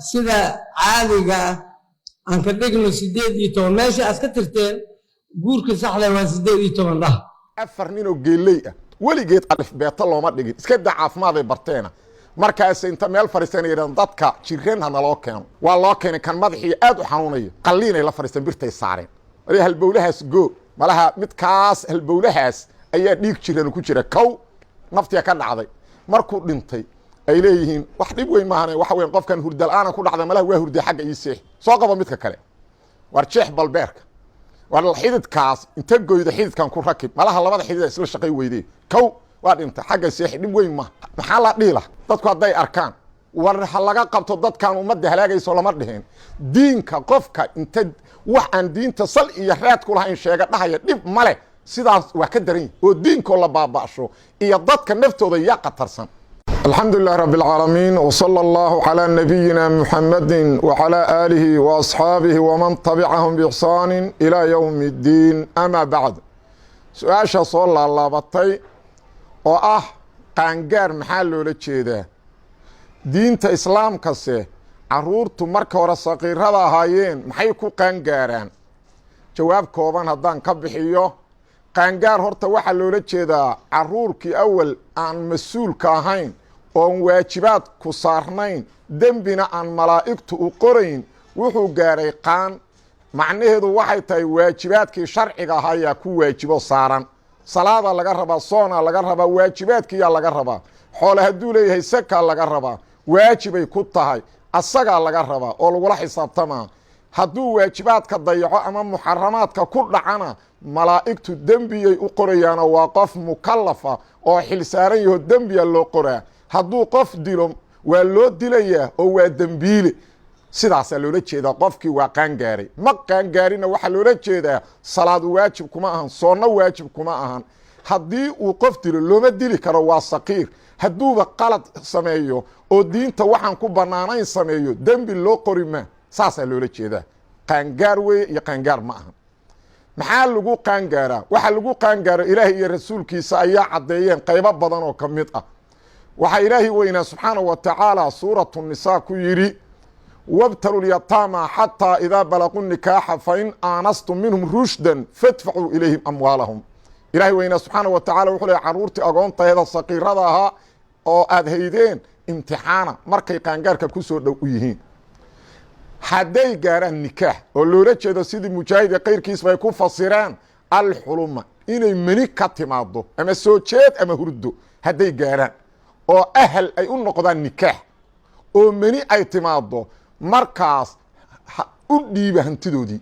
Sida caadiga ah aan ka dhigno 18. Meesha aad ka tirteen guurka saxda waa 18 dhah. Afar ninoo geeley ah weligeed alifbeeto looma dhigin, iska daa caafimaaday barteena. Markaas inta meel fadhiisteen yidhahdeen, "Dadka jiran ha naloo keeno." Waa loo keenay. Kan madaxii aad u xanuunayo, qalliinay la fadhiisteen, birtay saareen. Wali halbowlahaas go malaha, midkaas halbowlahaas ayaa dhiig jiran ku jira. Kow naftiya ka dhacday. Markuu dhintay ay leeyihiin, "Wax dhib weyn maahan, waxa weyn qofkan hurdala-aana ku dhacday, malaha waa hurday, xagga ii seex." Soo qabo midka kale, "War jeex balbeerka, war xididkaas inta goydo xididkan ku rakib, malaha labada xidid isla shaqay weydee." Kow waa dhintay, xagga seexi, dhib weyn ma. Maxaa la dhihi laha dadku hadday arkaan? "War ha laga qabto dadkan ummadda halaagayso," lama dhihin. Diinka qofka inta wax aan diinta sal iyo raad ku lahayn sheega, dhahaya dhib male, sidaas waa ka daran yihi oo diinkoo la baaba'sho iyo dadka naftooda yaa khatarsan. Alxamdu lilah rab اlcaalamiin, wslى اllahu عlى nabiyina muxamadi wعalى aalihi وaصxaabihi wman tabicahum bإxsaani ilى ywm اddiin. Ama bacd, su-aasha soo laalaabatay oo ah qaangaar maxaa loola jeedaa? Diinta islaamkase caruurtu marka hore saqiirada ahaayeen maxay ku qaangaaraan? Jawaab kooban haddaan ka bixiyo, qaangaar horta waxaa loola jeedaa caruurkii awal aan mas-uulka ahayn oon waajibaad ku saarnayn, dembina aan malaa'igtu u qorayn, wuxuu gaaray qaan. Macnaheedu waxay tahay waajibaadkii sharciga ahaa ayaa ku waajibo saaran. Salaadaa laga rabaa, soonaa laga rabaa, waajibaadkiyaa laga rabaa. Xoole hadduu leeyahay, sakaa laga rabaa, waajibay ku tahay, asagaa laga rabaa oo lagula xisaabtamaa. Hadduu waajibaadka dayaco ama muxaramaadka ku dhacana, malaa'igtu dembiyay u qorayaanoo waa qof mukalafa oo xil saaran yaho, dembiya loo qoraa. Hadduu qof dilo, waa loo dilayaa oo waa dembiile. Sidaasaa loola jeedaa qofkii waa qaangaaray. Ma qaangaarina waxaa loola jeedaa salaad waajib kuma ahan, soonna waajib kuma ahan. Haddii uu qof dilo, looma dili karo, waa saqiir. Hadduuba qalad sameeyo oo diinta waxaan ku bannaanayn sameeyo, dembi loo qori ma. Saasaa loola jeedaa qaangaar weeye iyo qaangaar ma ahan. Maxaa lagu qaangaaraa? Waxaa lagu qaangaaro Ilaahay iyo rasuulkiisa ayaa caddeeyeen qaybo badan oo ka mid ah. Waxaa Ilaahay weynaa subxaanahu wa tacaala suuratu nisaa ku yidhi: "Wabtalu lyataama xataa idaa balaquu nikaaxa, fain aanastum minhum rushdan fadfacuu ilayhim amwaalahum." Ilaahay weynaa subxaana wa tacala wuxuu leey, carruurtii agoontaheeda saqiirada ahaa oo aad haydeen imtixaana markay qaangaarka ku soo dhow u yihiin. Hadday gaaraan nikaax, oo loola jeedo sidii Mujaahid iyo kayrkiisba ay ku fasireen alxuluma, inay meni ka timaado ama soo jeed ama hurdo, hadday gaaraan oo ahal ay u noqdaan nikaax oo meni ay timaado, markaas u dhiiba hantidoodii.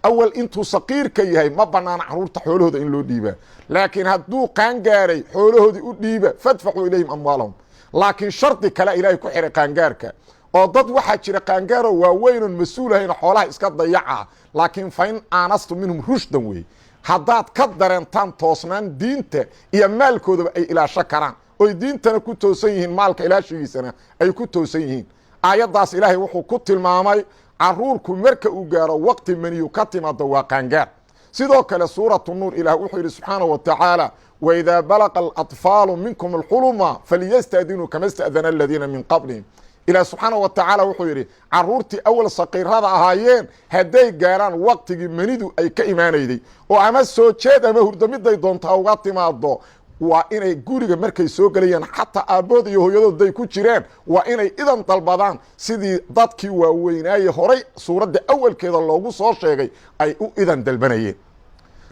Awal intuu saqiirka yahay ma banaana caruurta xoolahooda in loo dhiibaa, laakiin hadduu qaangaaray, xoolahoodii u dhiiba. "Fadfacuu ilayhim amwaalahum." Laakiin shardi kale Ilaahay ku xiray qaangaarka, oo dad waxaa jira qaangaaro waaweynon mas-uul ahayn, xoolaha iska dayaca. Laakiin "fain aanastu minhum rushdan" wey, haddaad ka dareentaan toosnaan diinta iyo maalkoodaba ay ilaasho karaan, oy diintana ku toosan yihiin, maalka ilaashigiisana ay ku toosan yihiin. Aayaddaas Ilaahay wuxuu ku tilmaamay caruurku marka uu gaaro waqti maniyu ka timaado waa qaangaar. Sidoo kale suuratu Nuur Ilaah wuxuu yidhi subxaanaه wa tacaala: "Waidaa balaqa alatfaalu minkum alxuluma falyastaadinuu kama sta'dana aladiina min qablihim." Ilaah subxaanaه wa tacaala wuxuu yidhi, caruurtii awal saqiirada ahaayeen hadday gaaraan waqtigii manidu ay ka imaanayday, oo ama soo jeed ama hurdo miday doontaa uga timaado, waa inay guriga markay soo gelayaan, xataa aabbood iyo hooyadood day ku jireen, waa inay idan dalbadaan, sidii dadkii waaweynaaye horay suuradda awalkeeda loogu soo sheegay ay u idan dalbanayeen.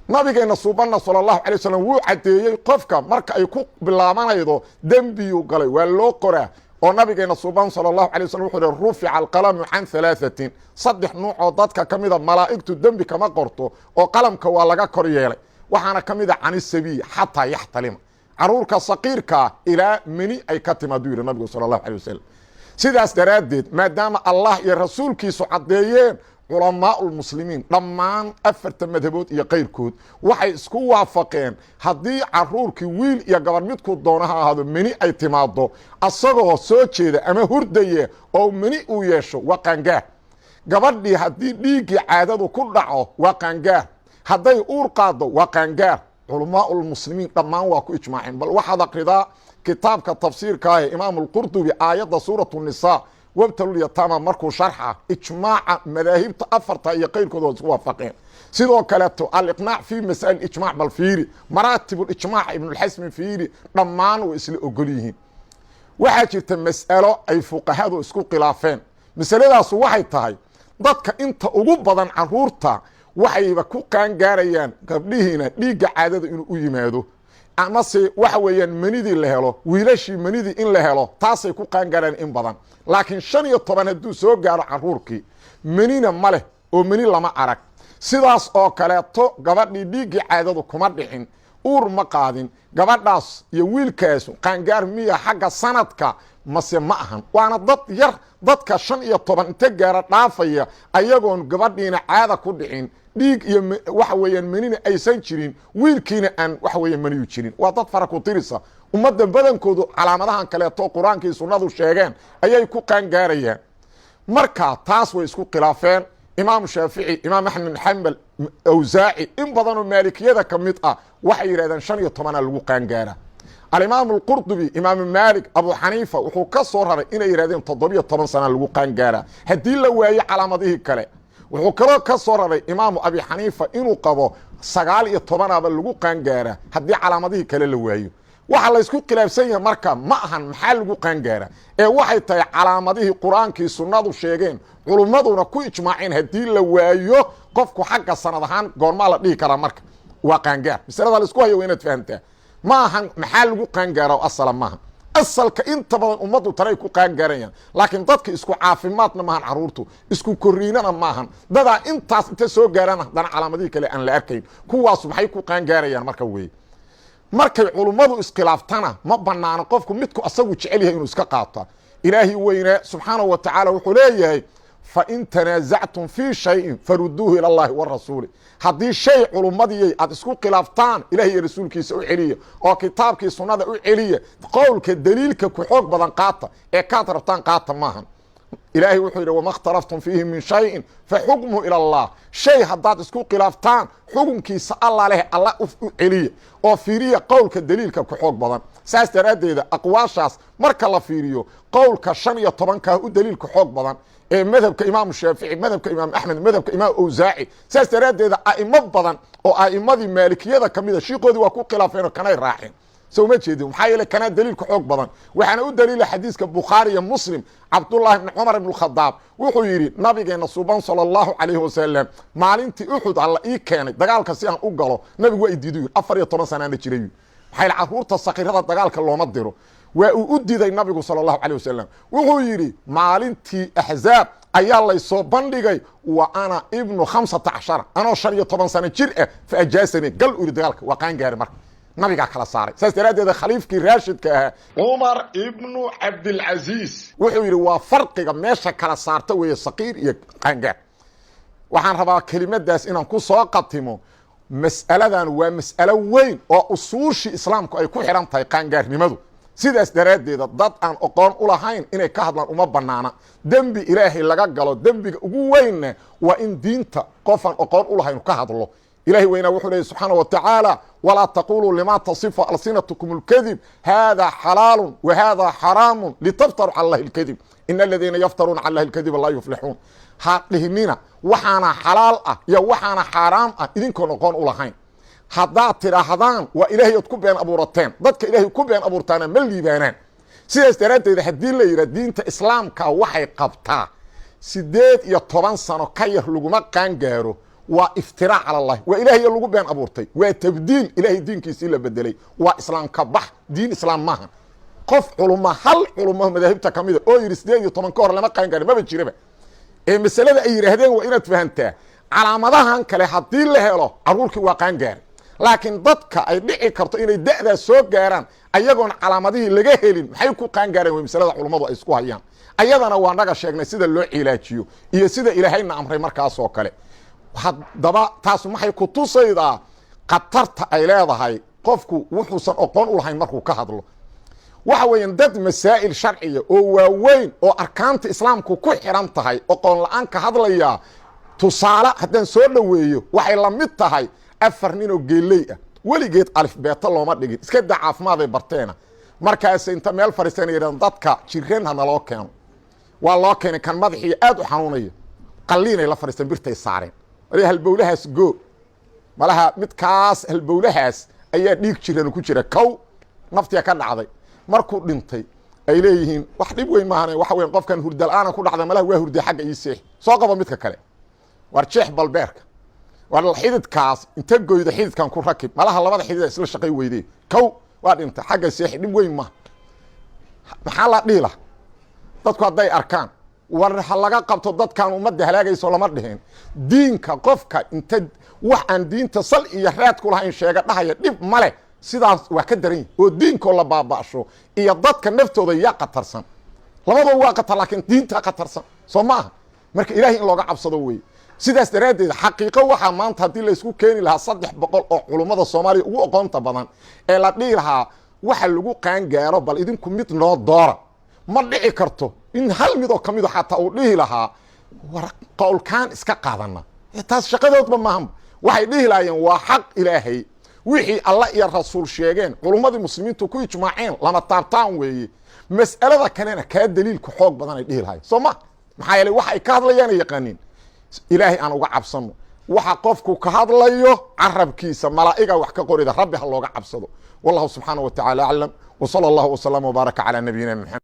Nabigeena suubanna sala allahu alay wasalam wuu caddeeyey qofka marka ay ku bilaabanaydo dembiyuu galay waa loo qoraa, oo nabigeena suuban sala allahu alay waslm wuxuu hi: "Rufica alqalamu can halaaثatin." Saddex nuuc oo dadka ka mida malaa'igtu dembi kama qorto oo qalamka waa laga kor yeelay. Waxaana ka mid a "cani sabiy xataa yaxtalima", caruurka saqiirkaa ilaa meni ay ka timaaduu yidhi nabigu sala allahu alay wasalam. Sidaas daraaddeed, maadaama Allah iyo rasuulkiisu caddeeyeen, culamaa lmuslimiin dhammaan afarta madhabood iyo kayrkood waxay isku waafaqeen haddii caruurkii wiil iyo gabar midkuu doona ha ahaado meni ay timaado, asagoo soo jeeda ama hurdaya oo meni uu yeesho, waa qaangaar. Gabadhii haddii dhiiggii caadadu ku dhaco, waa qaangaar. Hadday uur qaaddo, waa qaangaar. Culamaa lmuslimiin dhammaan waa ku ijmaaceen. Bal waxaad akridaa kitaabka tafsiirka ah ee Imaam Alqurdubi aayadda suuratu Nisaa. Wabtalulyataama markuu sharxa ijmaaca madaahibta afarta iyo qayrkooda waa isku waafaqeen. Sidoo kaleeto aliqnaac fii masaa'il ijmac bal fiiri, maraatibulijmaac Ibnulxasmi fiiri, dhammaan way isla ogol yihiin. Waxaa jirta mas'alo ay fuqahadu isku khilaafeen. Masaladaasu waxay tahay, dadka inta ugu badan caruurta waxayba ku qaangaarayaan gabdhihiina dhiigga caadada inuu u yimaado, amase waxa weeyaan manidii la helo, wiilashii manidii in la helo, taasay ku qaangaarayaan in badan. Laakiin 15 hadduu soo gaaro caruurkii, menina ma leh oo meni lama arag. Sidaas oo kaleeto gabadhii dhiiggii caadadu kuma dhicin, uur ma qaadin. Gabadhaas iyo wiilkaas qaangaar miya xagga sanadka mase ma ahan? Waana dad yar dadka 15 inta gaara dhaafaya, ayagoon gabadhiina caada ku dhicin, dhiig iyo waxa weeyaan menina aysan jirin, wiilkiina aan waxa weeya maniyu jirin. Waa dad fara ku tirisa. Ummadda badankoodu calaamadahan kaleeto Qur-aankii Sunnadu sheegeen ayay ku qaangaarayaan. Marka taas way isku khilaafeen Imaam Shaafici, Imaam Axmed bin Xambal, Awsaaci, in badanoo Maalikiyada ka mid ah waxay yidhahdeen 15-a lagu qaangaara. Alimaam Alqurdubi, Imaamu Maalik, Abu Xaniifa wuxuu ka soo raray inay yidhahdeen 17 sana lagu qaangaaraa haddii la waayo calaamadihii kale. Wuxuu kaloo ka soo raray Imaamu Abi Xaniifa inuu qabo 19-aba lagu qaangaaraa haddii calaamadihii kale la waayo. Waxa laysku khilaafsan yahay marka ma ahan maxaa lagu qaangaara, ee waxay tahay calaamadihii Qur-aankii Sunnadu sheegeen, culummaduna ku ijmaaceen, haddii la waayo qofku xagga sanad ahaan goormaa la dhihi karaa marka waa qaangaar? Masalada laisku hayo waa inaad fahamtaa. Ma ahan maxaa lagu qaangaara oo asala maaha. Asalka inta badan ummaddu tanay ku qaangaarayaan, laakiin dadka isku caafimaadna maahan, caruurtu isku koriinana maahan. Dadaa intaas inta soo gaaraan haddana calaamadihii kale aan la arkayn, kuwaas maxay ku qaangaarayaan marka weye? Markay culummadu iskhilaaftana ma banaano qofku midku asagu jecel yahay inuu iska qaato. Ilaahi weynaa subxaanahu wa tacaala wuxuu leeyahay: "Fain tanaasactum fii shayin faruduuhu ila Allahi warasuuli." Haddii shay culummadiyay aad isku khilaaftaan, Ilahi iyo rasuulkiisa u celiya, oo kitaabkii Sunnada u celiya. Qowlka daliilka ku xoog badan qaata, ee kaad rabtaan qaata maahan. Ilaahay wuxuu yidhi: "Wama اkhtalaftum fiihi min shayin faxukmuhu ila Allah." Shay haddaad isku khilaaftaan, xukunkiisa Alla leh, Alla u celiya oo fiiriya qowlka daliilka ku xoog badan. Saas daraaddeeda aqwaashaas marka la fiiriyo, qowlka 15-kaa u daliilka xoog badan ee madhabka Imaamu Shaafici, madhabka Imaam Axmed, madhabka Imaam Awsaaci. Saas daraaddeeda a'imo badan oo a'imadii Maalikiyada ka mida shiikoodii waa ku khilaafeen oo kanay raaceen. So uma jeedin? Maxaa yeele kanaa daliilka xoog badan. Waxaana u daliila xadiiska Bukhaari iyo Muslim. Cabdullaahi bni Cumar ibn Khadaab wuxuu yidhi: Nabigeena suban sala Allahu calayhi wasalam maalintii Uxud Alla ii keenay dagaalka si aan u galo, nabigu waa i diidu yiri. 14 sanaana jiray. Maxaa yeele caruurta sakiirada dagaalka looma diro. Waa uu u diiday nabigu sala Allahu calayh wasalam. Wuxuu yidhi: maalintii Axzaab ayaa laysoo bandhigay, wa ana ibnu 15, anoo 15 sano jir ah. Fa ajaasani, gal u yidhi dagaalka, waa qaangaari. Marka nabigaa kala saaray. Saas daraaddeed khaliifkii raashidka ahaa Cumar ibnu Cabdilcaziiz wuxuu yidhi waa farqiga meesha kala saarta weeye saqiir iyo qaangaar. Waxaan rabaa kelimadaas inaan ku soo qatimo. Mas'aladan waa mas'alo weyn oo usuushii Islaamku ay ku xidhan tahay, qaangaarnimadu. Sidaas daraaddeeda dad aan oqoon u lahayn inay ka hadlaan uma banaana. Dembi Ilaahay laga galo dembiga ugu weynna waa in diinta qofaan oqoon u lahayn ka hadlo. Ilahi weynaa wuxuu leeyay subxaana wa tacaala: "Walaa taquluu lima tasifu alsinatukum اlkadib hada xalaalu wa hada xaraamu litaftaruu cala Allahi اlkadib, in aladiina yaftaruuna cala Allahi اlkadiba laa yuflixuun." Ha dhihnina waxaana xalaal ah iyo waxaana xaaraam ah idinkoon oqoon u lahayn. Haddaad tidhaahdaan, waa Ilaahay ood ku been abuurateen. Dadka Ilaahay ku been abuurtaana ma liibaanaan. Sidaas daraaddeed haddii la yidhaha diinta Islaamka waxay qabtaa 18 sano ka yar laguma qaangaaro, waa iftiraac cala Allahi, waa Ilaahay lagu been abuurtay, waa tabdiil Ilaahay diinkiisii la bedelay, waa Islaamka bax, diin Islaam maaha. Qof culuma, hal culuma madaahibta ka mida oo yidhi 18 ka hor lama qaangaaro maba jiraba. Ee masalada ay yidhaahdeen waa inaad fahantaa. Calaamadahan kale haddii la helo, caruurkii waa qaangaaray. Laakiin dadka ay dhici karto inay da'daas soo gaaraan ayagoon calaamadihii laga helin, maxay ku qaangaareen? Way masalada culummadu ay isku hayaan. Ayadana waa naga sheegnay sida loo cilaajiyo iyo sida Ilaahayna amray markaasoo kale. Haddaba taas maxay ku tusaydaa? Khatarta ay leedahay qofku wuxuusan oqoon u lahayn markuu ka hadlo. Waxa weeyaan dad masaa'il sharciya oo waaweyn oo arkaanta Islaamku ku xiran tahay oqoon la-aan ka hadlayaa. Tusaale haddaan soo dhoweeyo, waxay la mid tahay afar nin oo geeley ah, weligeed alifbeeto looma dhigin, iska daa caafimaad ay barteena. Markaas inta meel fadhiisteen yidhahdeen: dadka jiran ha naloo keeno. Waa loo keenay kan madaxii aad u xanuunaya, qalliinay la fadhiisteen, birtay saareen. Halbowlahaas go malaha, midkaas halbowlahaas ayaa dhiig jiran ku jira. Kow, naftiya ka dhacday. Markuu dhintay ay leeyihiin wax dhib weyn maahan, waxa weyn qofkan hurda la-aana ku dhacda, malaha waa hurday, xagga ii seex. Soo qabo midka kale, war jeex balbeerka, war xididkaas inta goyda xididkan ku rakib, malaha labada xidida isla shaqay weydee. Kow, waa dhintay, xagga seexi, dhib weyn maaha. Maxaa la dhihi laha dadku hadday arkaan? War ha laga qabto dadkan ummadda halaagayso, lama dhihin. Diinka qofka inta wax aan diinta sal iyo raad ku lahayn sheega dhahaya dhib male, sidaas waa ka daran yihi. Oo diinkoo la baaba'sho iyo dadka naftooda yaa khatarsan? Labadaba waa khatar, laakiin diinta khatarsan, soo ma aha? Marka Ilahay in looga cabsado weye. Sidaas daraaddeed, xaqiiqo waxaa maanta haddii laysku keeni lahaa 300 oo culummada Soomaaliya ugu aqoonta badan ee la dhihi lahaa waxa lagu qaangaaro, bal idinku mid noo doora, ma dhici karto in hal mid oo kamido xataa uu dhihi lahaa war qowlkaan iska qaadana. Taas shaqadoodba maahanba. Waxay dhihi lahaayeen waa xaq Ilaahay, wixii Alla iyo Rasuul sheegeen, culummadii muslimiintu ku ijmaaceen, lama taabtaan weeye. Mas'alada kalena kaa daliilku xoog badan ay dhihi lahayen, soo ma? Maxaa yeeley wax ay ka hadlayaan ay yaqaaniin. Ilaahay aan uga cabsano waxa qofku ka hadlayo, carabkiisa malaa'iga wax ka qorida. Rabbi ha looga cabsado. Wallahu subxaanaه wa taعala aclam, w salى اllah وsلم وbaaraka calى nabiyina Mxamed.